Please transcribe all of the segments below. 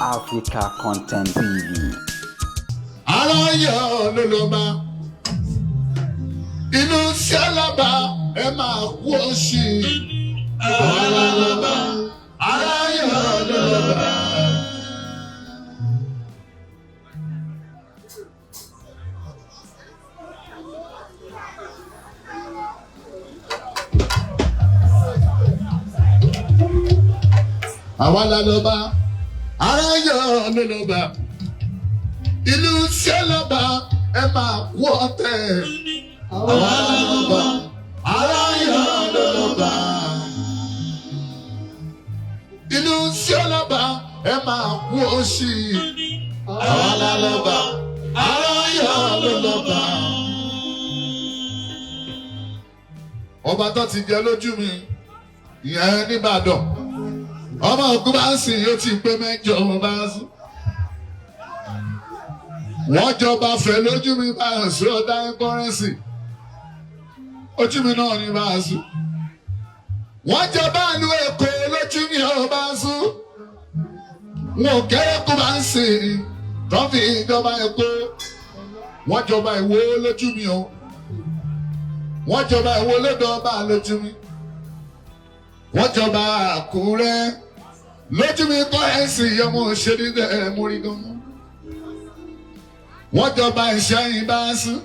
Africa Content TV. Aráyọ̀ ló ló bá inú sẹ́lẹ̀bà ẹ máa kú òṣì. Àwa ló bá aráyọ̀ ló ló bá. Àwa la ló bá aráyọ̀ ló ló bá ìlú sẹ́lẹ̀bà ẹ máa kú ọ̀tẹ̀. Àwa la ló bá aráyọ̀ ló ló bá. Ìlú sẹ́lẹ̀bà ẹ máa kú òṣì. Àwa la ló bá aráyọ̀ ló ló bá. Ọba tó ti jẹ lójú mi ìyẹn nìbàdàn, ọmọ ògùn bá ń sìn yóò ti pé 8 ọmọ bá ń sìn. Wọ́n jọba fẹ́ lójú mi bá ń sùn ọ̀dà kọ́rẹ́nsì ojú mi náà ni bá ń sùn. Wọ́n jọba ìlú Èkó lójú mi ò bá ń sùn. Wọn ò kéré kó bá ń sìn tó fi ìjọba Èkó. Wọ́n jọba Ìwó lójú mi o. Wọ́n jọba Ìwó lódò ọba lójú mi. Wọ́n jọba Àkúrẹ́ lójú mi kọ́rẹ́nsì ọmọ òṣèré dẹ̀ mórí gan-an. Wọ́n jọba Ìṣẹ́yìn bá ń sún.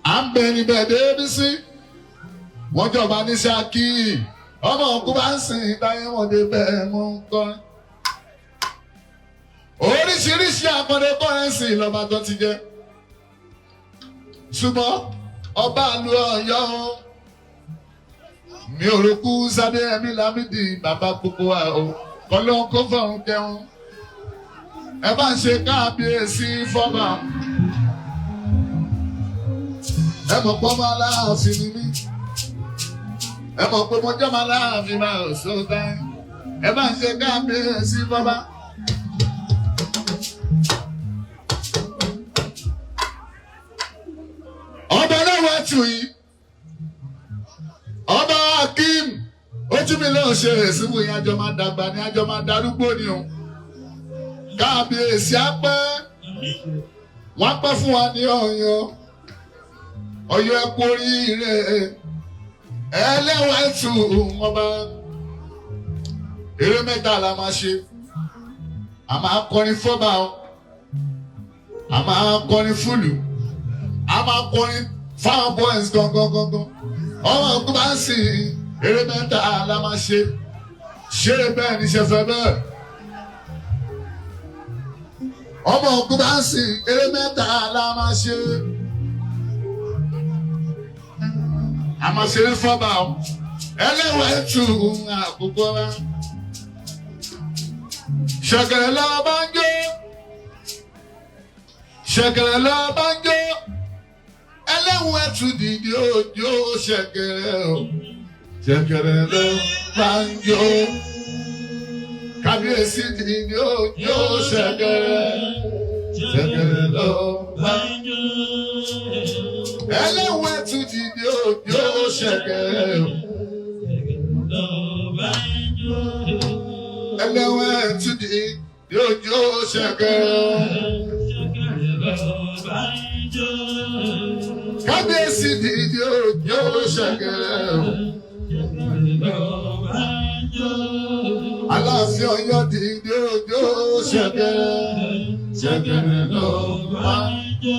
À ń bẹ níbẹ̀ débi sí. Wọ́n jọba ní Ṣakí. Ọmọ òkú bá ń sìn táyé wọn dé bẹ́ẹ̀ mú ń kọrin. Oríṣiríṣi àkàndé kọ́rẹ́nsì lọ́ba tó ti jẹ́. Ṣùgbọ́n ọba ìlú Ọ̀yọ́ mi ò rò kú sábẹ́ ẹ̀mí Lámídì bàbá gbogbo wa o. Kọ́lọ́n kó fọ̀run kẹun. Ẹ bá ń ṣe káàbíyèsí fọ́mà. Ẹ mọ̀ pé ọmọ aláàfin ni mí. Ẹ mọ̀ pé mo jẹ́ ọmọ aláàfin máa ò sóta. Ẹ bá ń ṣe káàbíyèsí fọ́mà. Ọba aláwọ̀ tù yìí. Ọba Akeem ojú mi lọ́ọ́ ṣe èsìwò yẹn àjọ máa dàgbà ní àjọ máa darúgbó ni o. Káàbíyèsí á pẹ́, wọ́n á pẹ́ fún wa ní Ọ̀yọ́. Ọ̀yọ́ ẹ kú oríire ẹlẹ́wọ̀n ẹ̀tù ọba. Eré mẹ́ta la máa ṣe. A máa kọrin fọ́ba o. A máa kọrin fúlù. A máa kọrin fáwọn boys gangan gangan. Ọmọ ògùn bá ń sìn eré mẹ́ta la máa ṣe. Ṣé bẹ́ẹ̀ ni ṣe fẹ́ bẹ́ẹ̀? Ọmọ ògùn bá ń sìn eré mẹ́ta la máa ṣe. A máa ṣeré fọ́ba o. Ẹlẹ́wọ̀n ẹ̀tù àkókò wa. Ṣẹ̀kẹ̀rẹ̀ lọ bá ń jó. Ṣẹ̀kẹ̀rẹ̀ lọ bá ń jó. Ẹlẹ́wọ̀n ẹ̀tù dìde òjò ṣẹ̀kẹ̀rẹ̀ o. Ṣẹ̀kẹ̀rẹ̀ lọ bá ń jó. Kábíyèsí dìde òjò ṣẹ̀kẹ̀rẹ̀. Ṣẹ̀kẹ̀rẹ̀ lọ bá ń jó. Ẹlẹ́wọ̀n ẹ̀tù dìde òjò ṣẹ̀kẹ̀rẹ̀ o. Ẹlẹ́wọ̀n ẹ̀tù dìde òjò ṣẹ̀kẹ̀rẹ̀. Kábíyèsí dìde òjò ṣẹ̀kẹ̀rẹ̀ o. Aláàfin Ọ̀yọ́ dìde òjò ṣẹ̀kẹ̀rẹ̀. Ṣẹ̀kẹ̀rẹ̀ ló bá ń jó.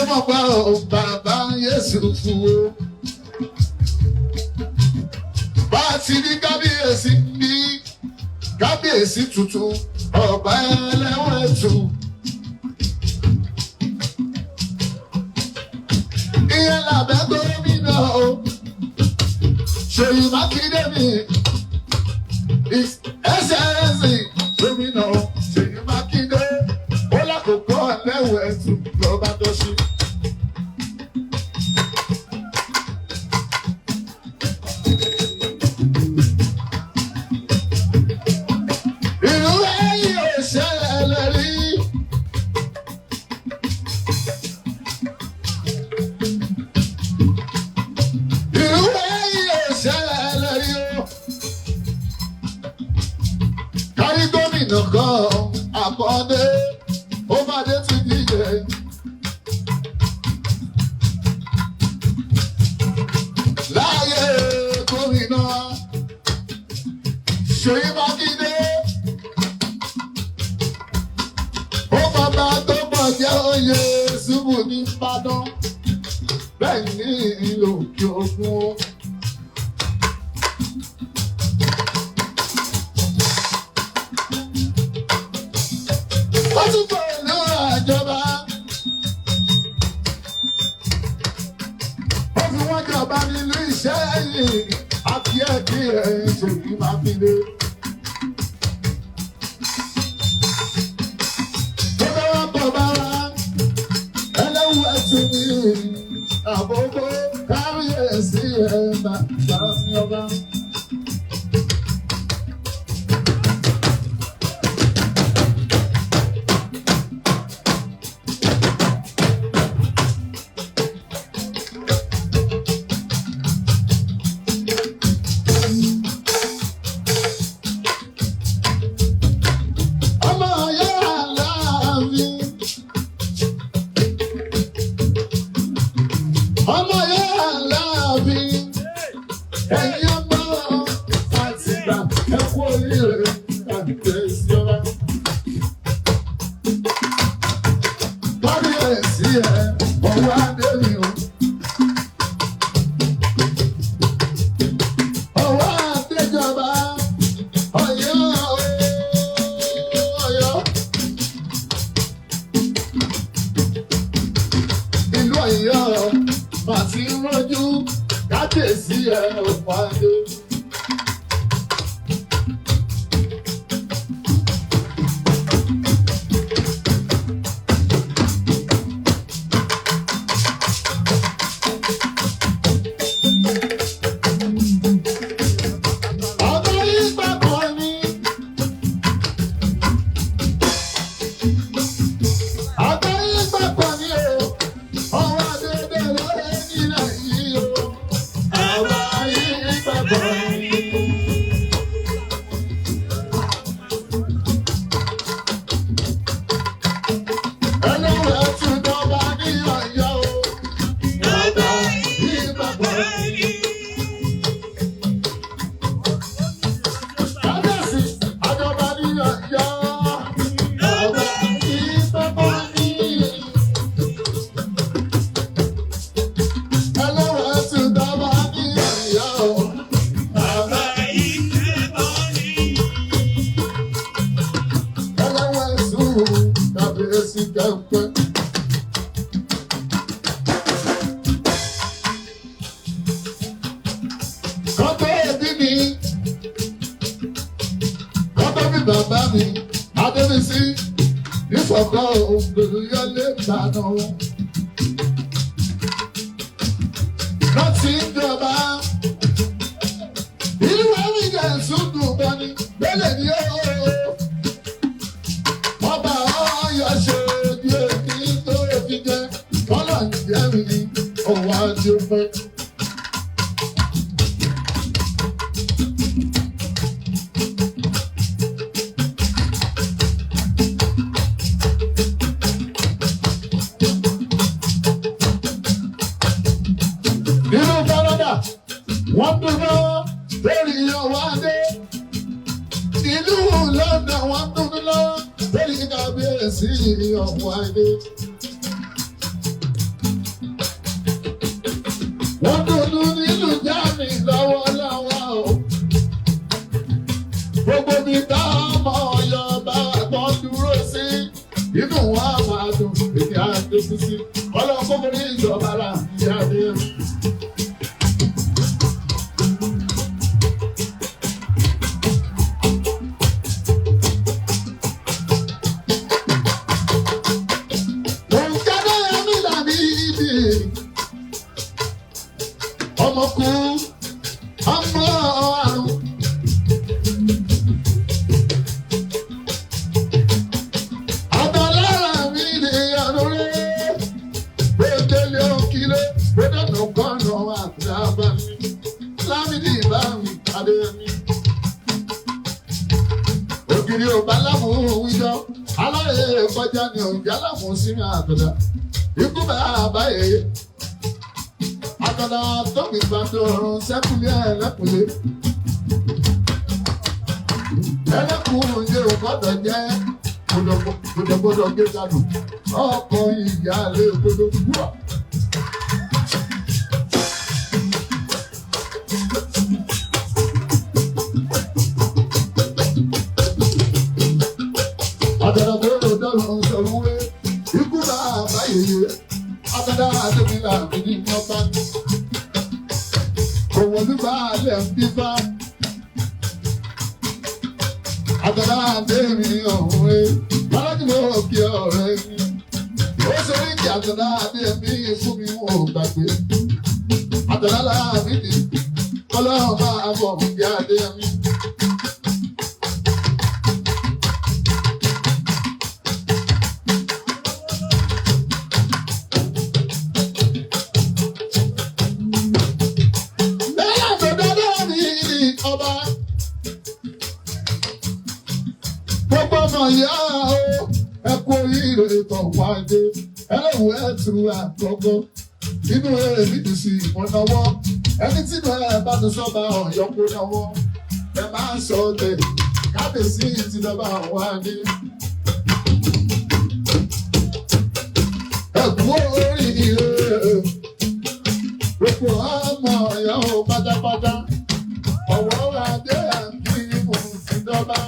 mọ̀ pé o bàbá Yéṣu fún o. Bá a ti ní kábíyèsí ní kábíyèsí tuntun ọba ẹlẹ́wọ̀n ẹ̀tù. Ìyẹn làbẹ́ gómìnà o. Ṣèyí Mákindé mi ẹsẹ̀ẹsì gómìnà Ṣèyí Mákindé ó lákòókò ẹlẹ́wọ̀n ẹ̀tù lọ́ba tó ṣe. Ìlú ẹ̀yìn ò ṣẹlẹ̀ rí. Ìlú ẹ̀yìn ò ṣẹlẹ̀ rí o. Kárí gómìnà kan àkọ́dé ó bá dé ti díje. Láyé gómìnà Ṣèyí Mákindé. Ó bàbá tó pọ̀ jẹ́ oyè ṣubú ní Ìbàdàn. Bẹ́ẹ̀ ní ìlú òkè òkun o. Ó tún pẹ̀lú àjọba. Ó fi wọ́n jọba nílùú Ìṣẹ́yìn. Àkíyèkí ẹ̀ Ṣèyí Mákindé. Tó bá wá bọ̀ bá wá, ẹlẹ́wù ẹ̀sìn mi, àbókò kábíyèsí ẹ̀ bàbá mi ọba. Ọmọ ọ̀yọ́ Aláàfin. Ọmọ ọ̀yọ́ Aláàfin. Ẹ̀yin ọmọ Àtìgbà ẹ kú oríire kábíyèsí ọba. Kábíyèsí ẹ ọwọ́ adé mi o. Ọwọ́ adéjọba Ọ̀yọ́ Ọ̀yọ́. Ìlú Ọ̀yọ́ màtí rọ́jú kábíyèsí ẹ ọ̀pọ̀ adé. Ọba yìí gbàgbọ́ ni. Ọba yìí gbàgbọ́ ni o. Ọwọ́ adédè lórí nílẹ̀ yìí o. Ọba yìí gbàgbọ́ ni. Ẹlẹ́wẹ̀ẹ́ tún dọ́gba ní Ọ̀yọ́ o. Ọba yìí gbàgbọ́ ni. Kábíyèsí, àjọba ní Ọ̀yọ́. Ọba yìí gbàgbọ́ ni. Ẹlẹ́wẹ̀ẹ́ tún dọ́gba ní Ọ̀yọ́ o. Ọba ẹlẹ́wẹ̀ẹ́ tún kábíyèsí kẹ́kẹ́. Kọ́tọ́ ẹbí mi, kọ́tọ́ bí bàbá mi, Adébísí, ìfọ̀kọ́ òǹdòdúyọ́lé ìbànú. Láti ń jọba, ìlú ẹ̀rí jẹ̀ sùn dùn gan ni, bẹ́lẹ̀ ni ó. Ọba Ọ̀yọ́ ṣe bí èmi tó fi jẹ, kọ́lá ń jẹ́ mi ní ọ̀wá tí ó fẹ́. Nínú Kánádà, wọ́n dúró lórí ọwọ́ adé. Ìlú London wọ́n dúró lórí kábíyèsí ọwọ́ adé. kú sí. Ọlọ́run kó ní ìjọba là ń jáde. Òǹkadé mi làbí ibi. Ọmọ kú, ọmọ àrùn. Àbálára mi ni àrùn Gbẹdẹlẹ òkìlẹ, gbẹdẹnù kọ́nà àtàbà mi. Lámìdí ìbá mi, adé mi. Ògiri ò bá lámù wíjọ́, aláyè kọjá ni òǹjà lámù sí mi àtọ̀dá. Ikú bàbá yèyé. Àtọ̀dá tó fi gbàdọ̀ ọ̀run sẹ́kùlé ẹlẹ́kùlé. Ẹlẹ́kùn yẹ ò gbọ́dọ̀ jẹ́ gbọdọ̀gbọdọ̀ gbé dànù. Ọkọ̀ ìyáálé gbọdọ̀ wúwà. Àtàdà tó lò dọ́rùn sọ̀rọ̀ wé. Ikú bàbá yèyé. Àtàdà àdébìlà mi ní ọba. Òwò ní baálẹ̀ ń bí bá. Àtàdà àdébì ọ̀hún wé. Bálájú ló kí ọ̀rẹ́ mi. Ó ṣe ní kí àtàdà àdébì fún mi wọn ò gbàgbé. Àtàdà láàbí ni ọlọ́run máa bọ̀ bí adé mi. Lẹ́yìn àtọ̀dá náà ní ọba. Gbogbo ọmọ ìyá o, ẹ kú oríire tọ̀ wá dé. Ẹlẹ́wù ẹ̀ tu àkọ́kọ́. Inú èmi dùn sí ìmọ̀nàwọ́. Ẹni tí inú ẹ bá ti sọ́ba ọ̀yọ́ kó náwó. Ẹ máa ń sọ lẹ̀ kábíyèsí ti dọ́ba wá dé. Ẹ kú oríire. Gbogbo ọmọ ìyá o pátápátá. Ọ̀wọ́ adé àti ìmùsùndọ́bà.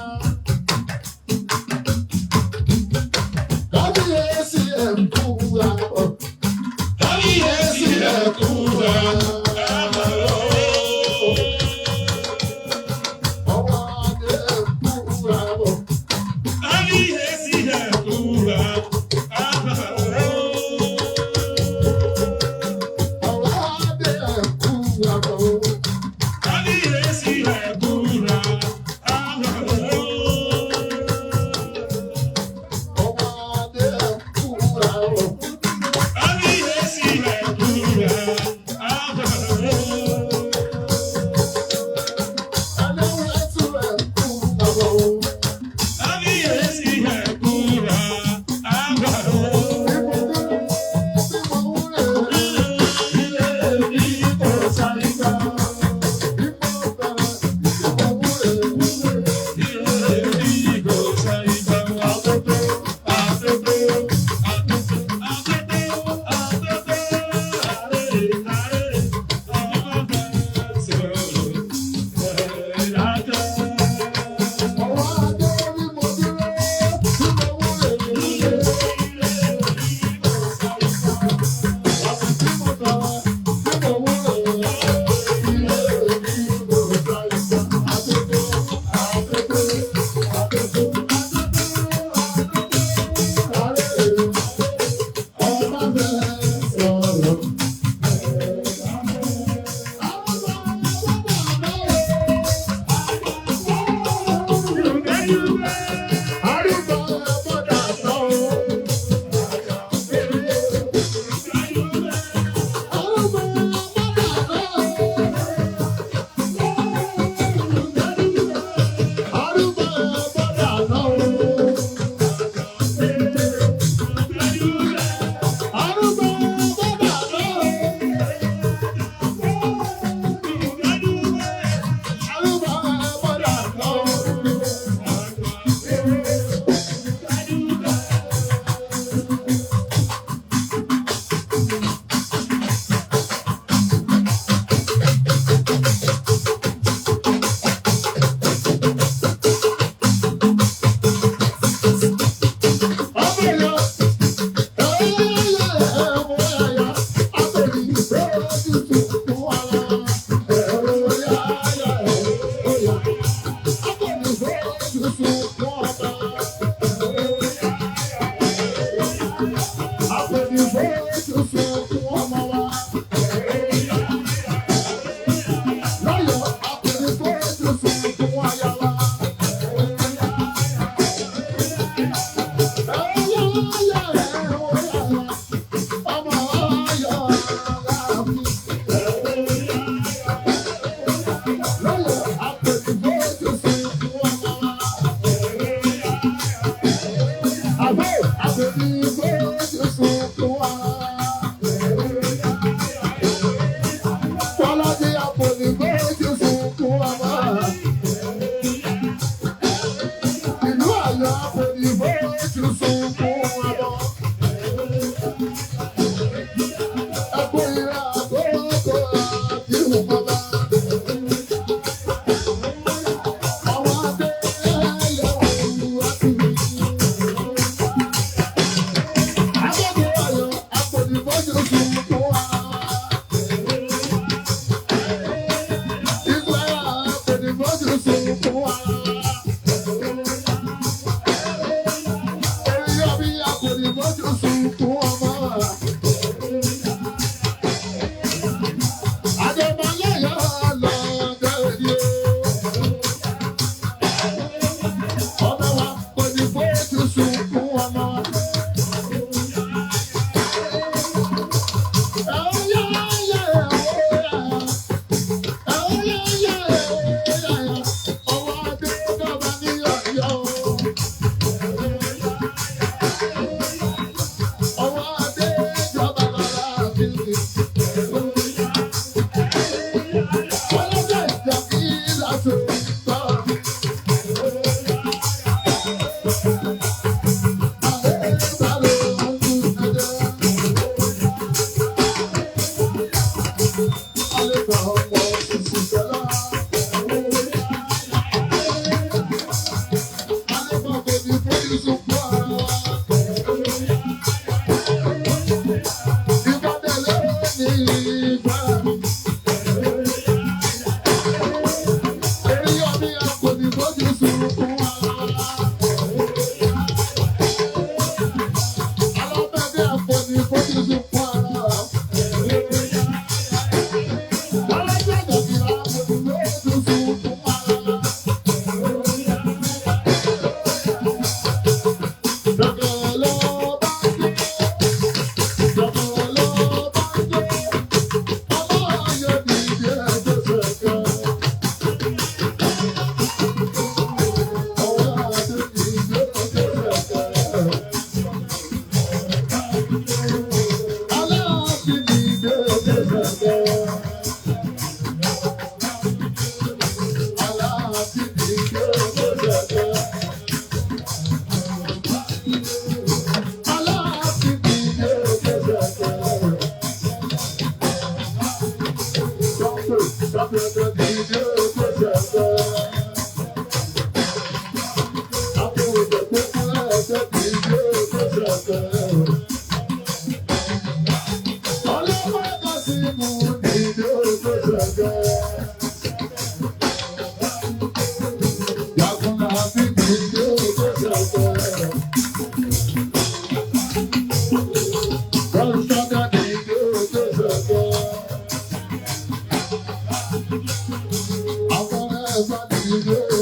Kábíyèsí ẹ̀kú àpọ̀. Kábíyèsí ẹ̀kú àpọ̀. Ọwọ́ adé ẹ̀kú àpọ̀. Kábíyèsí ẹ̀kú àbọ̀. Ọwọ́ adé ẹ̀kú àpọ̀. Kábíyèsí ẹ̀kú àbọ̀. Àbẹ́ àbẹ̀bí fojú sunkún wa. Bọ́lájí àpòlì fojú sunkún wa máa. Ìlú Ọ̀yọ́ àpòlì fojú sunkún wa mọ́. Ẹkú ìrà àkókò àti ìhùmọ́lá. Àwọn adé ẹlẹ́wọ̀n àti mi. Agbègbè Ọ̀yọ́ àpòlì fojú sunkún wa. Ìgbára àpòlì fojú sunkún wa. Oríyọ̀mí àpòlì fojú sunkún ọmọ. Adébáyọ̀ lọ́dọ̀ èdè o. Ọmọ wa kò ní fojú sunkún ọmọ. Àwọn ẹ̀fọ́ ti dé.